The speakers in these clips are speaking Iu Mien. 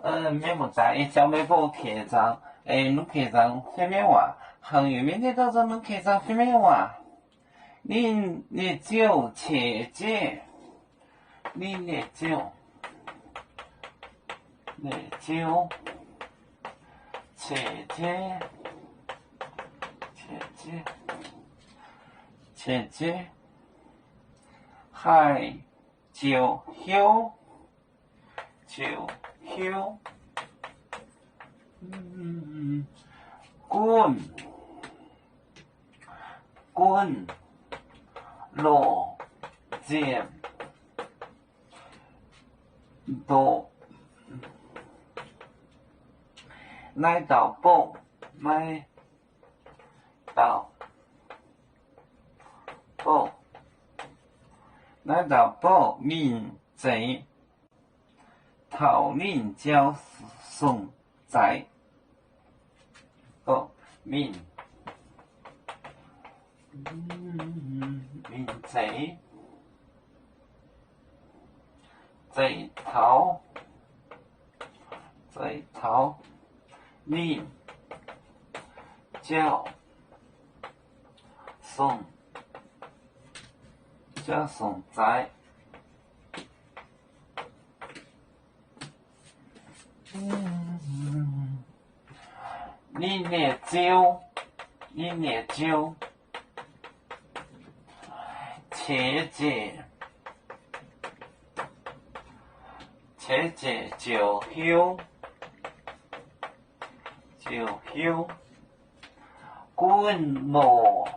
Mienh muoz-doic, jauv meih mbuo keix nzangc, nungx keix nzangc fiev mienv waac. Hnangv yie mienh naaiv dauh nzunc nungx keix nzangc fiev mienv waac. Ninh nyei ziouv qiex jiez. Ninh nyei ziouv, nyei ziouv qiex jiez, qiex jiez, qiex jiez, haih ziouc hiuv, ziouc hiuv, gunv, gunv loc ziepc ndoqc naaiv dauh bouh, naaiv dauh bouh, naaiv dauh bouh mingh zeix taux ninh jauv song-zaiv. Mingh, mingh zeix, zeix taux, zeix taux ninh jauv song, jauv song-zaiv. Ninh nyei ziouv, ninh nyei ziouv qiex jiez, qiex jiez ziouc hiuv, ziouc hiuv gunv loc,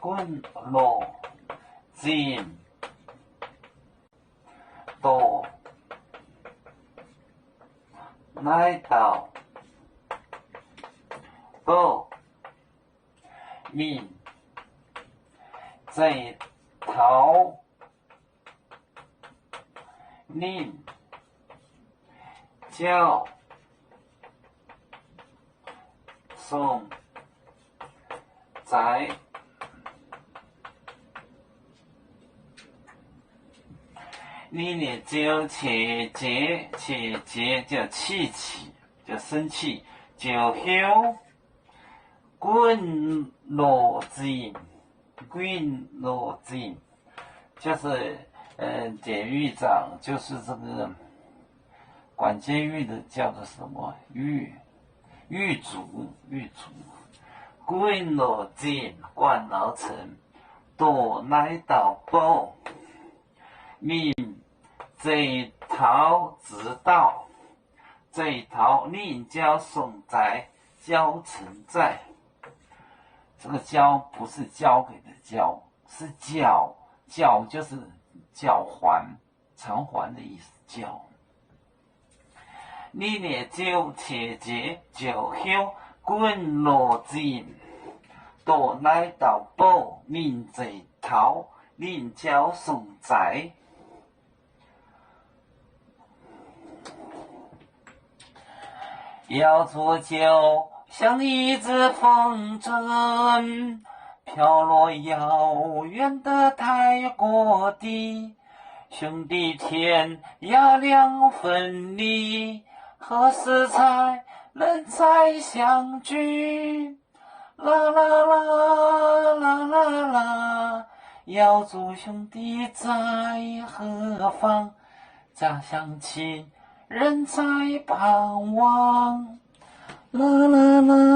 gunv loc zinh doqc naaiv dauh bouh mingh zeix taux ninh jauv song-zaiv. Ninh nyei ziouv qiex jiez, qiex jiez ziouc qiex jiez, ziouc 生气, ziouc hiuv gunv loc zinh, gunv loc zinh, 就是典狱长，就是这个管监狱的叫做什么？狱，狱卒，狱卒。Gunv loc zinh, 灌脑层, doqc naaiv dauh bouh mingh zeix taux ziex dauh, zeix taux ninh jauv song-zaiv, 教存在. 这个教不是交给的交，是叫，叫就是叫唤，偿还的意思，叫。Ninh nyei ziouv qiex jiez ziouc hiuv gunv loc zinh doqc naaiv dauh bouh mingh zeix taux ninh jauv song-zaiv. Yao zuqc jiouc 像一阵风筝，飘落遥远的太阳谷底，兄弟天涯两分离，何时才能再相聚？啦啦啦，啦啦啦，瑶族兄弟在何方？家乡亲人在盼望。啦啦啦。